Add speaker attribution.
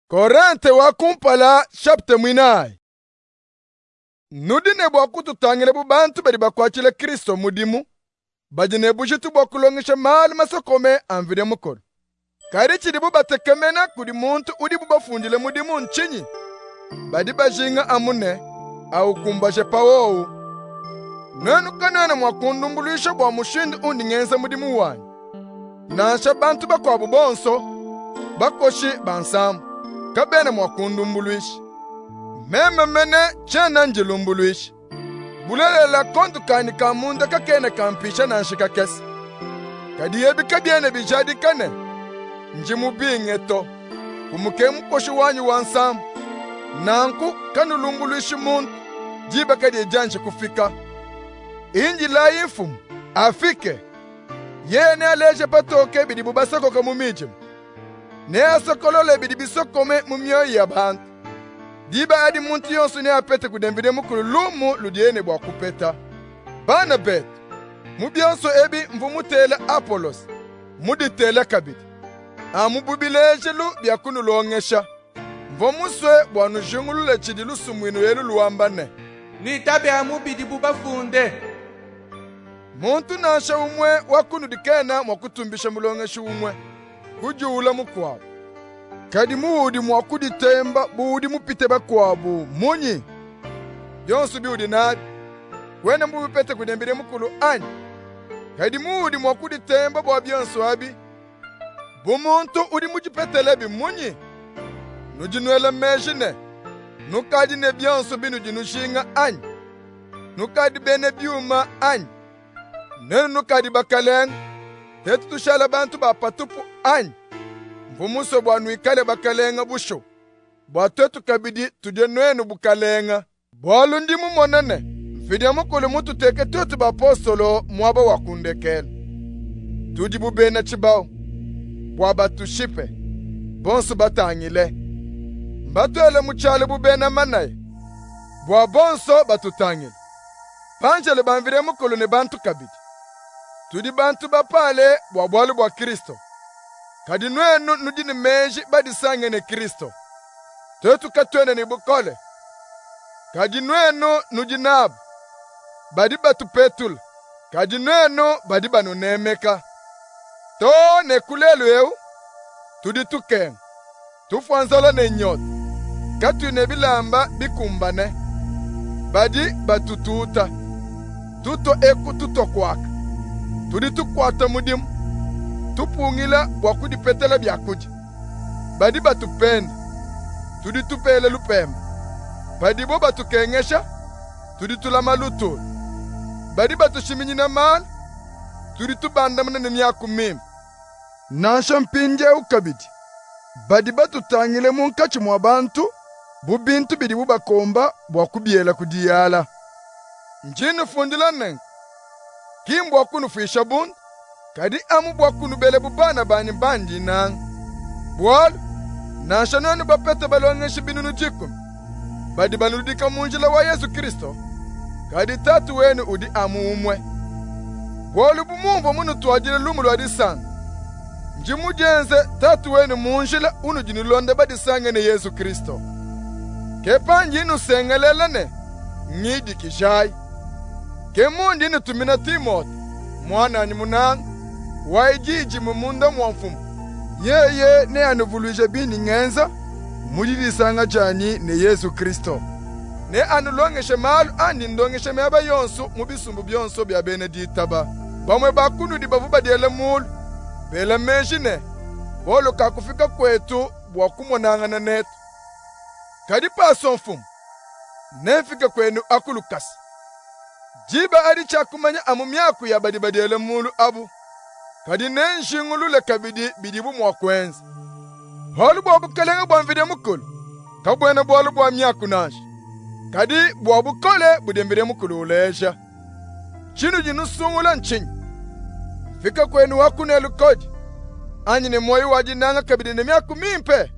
Speaker 1: Korente wa kumpala chapitre muinayi. Nudi ne bua kututangila bu bantu badi bakuatshila Kristo mudimu, badi ne bujitu bua kulongesha malu masokome a Mvidi Mukulu. Kadi tshidibu batekemena kudi muntu udibu bafundile mudimu ntshinyi? Badi bajinga amu ne, aukumbaje pa wowu. Nuenu kanuena mua kundumbuluisha bua mushindu undi ngenza mudimu wanyi. Nansha bantu bakuabu bonso, bakoshi ba nsambu, kabena mua kundumbuluisha. Meme mene tshiena ndilumbuluisha. Bulelela, kondu kanyi ka munda kakena kampisha nansha kakese. Kadi ebi kabiena bijadika ne, ndi mubinge to. Mfumu ke mukoshi wanyi wa nsambu. Nanku kanulumbuluishi muntu, diba kadiyi dianji kufika. Indilayi Mfumu afike. Yeye nealeje patoke bidibu basokoka mu midima. Neasokolole bidi bisokome mu mioyo ya bantu. Diba adi muntu yonso neapete kudi Mvidi Mukulu lumu ludiye ne bua kupeta. Bana betu, mu bionso ebi mvua mutele Apolose, muditele kabidi, amu bu bilejilu bia kunulongesha. Mvua musue bua nujingulule tshidi lusumuinu elu luamba ne,
Speaker 2: Nuitabe amu bidibu bafunde.
Speaker 1: Muntu nansha umue wa kunudi kena mua kutumbisha mulongeshi umue, kudiula mukuabu. Kadi muudi mua kuditemba bu udi mupite bakuabu munyi? Bionso biudi nabi, kuena mubipete kudi Mvidi Mukulu anyi? Kadi muudi mua kuditemba bua bionso abi, bu muntu udi mudipetelebi munyi? Nudi nuela meji ne, nukadi ne bionso binudi nujinga anyi? Nukadi bena biuma anyi? Nuenu nukadi bakalenga, tuetu tushala bantu ba patupu anyi? Mvua musue bua nuikale bakalenga bushuwa, bua tuetu kabidi tudie nuenu bukalenga. Bualu ndi mumone ne, Mvidi Mukulu mmututeke tuetu bapostolo muaba wa ku ndekelu. Tudi bu bena tshibawu, bua batushipe, bonsu batangile. Mbatuele mu tshialu bu bena manaya, bua bonso batutangile, banjelo ba Mvidi Mukulu ne bantu kabidi. Tudi bantu bapale bua bualu bua Kristo, kadi nuenu nudi ne meji badisange ne Kristo. Tuetu katuena ne bukole, kadi nuenu nudi nabu. Badi batupetula, kadi nuenu badi banunemeka. Too ne ku lelu eu tudi tukenga, tufua nzala ne nyota, katuyi ne bilamba bikumbane. Badi batututa, tutua eku tutua kuaka. Tudi tukuata mudimu, tupungila bua kudipetela biakudia. Badi batupenda, tudi tupela lupemba. Padibo batukengesha, tudi tulama lutulu. Badi batushiminyina malu, tudi tubandamuna ne miaku mimpe. Nansha mpindieu kabidi, badi batutangile munkatshi mua bantu bu bintu bidibu bakomba bua kubiela ku diyala. Ndi nnufundila nenku, ki mbua kunufuisha bundu, kadi amu bua kunubela bu bana banyi bandi nnanga. Bualu, nansha nuenu bapete balongeshi 100,000 badi banuludika mu njila wa Yezu Kristo, kadi Tatu wenu udi amu umue. Bualu bu mumvua munutuadile Lumu lua Disanka, ndi mudienze tatu wenu mu njila unudi nulonda badisange ne Yezu Kristo. Ke pandi nnusengelela ne, ngidikijayi. Ke mundi nnutumina Timote, muananyi munanga, wa diyi dimue munda mua Mfumu. Yeye neanuvuluije bindi ngenza mu didisanga dianyi ne Yezu Kristo. Neanulongeshe malu andi ndongesha miaba yonso mu bisumbu bionso bia bena ditaba. Bamue ba kunudi bavua badiele mulu, bela meji ne, Paulo kakufika kuetu bua kumonangana netu. Kadi pasua Mfumu, nemfike kuenu aku lukasa. Diba adi tshiakumanya amu miaku ya badi badiele mulu abu, kadi nenjingulule kabidi bidibu mua kuenza. Bualu bua bukalenge bua Mvidi Mukulu kabuena bualu bua miaku nansha, kadi bua bukole budi Mvidi Mukulu uleja. Tshinudi nusungula ntshinyi? Mfike kuenu aku ne lukodi, anyi ne muoyo wa dinanga kabidi ne miaku mimpe?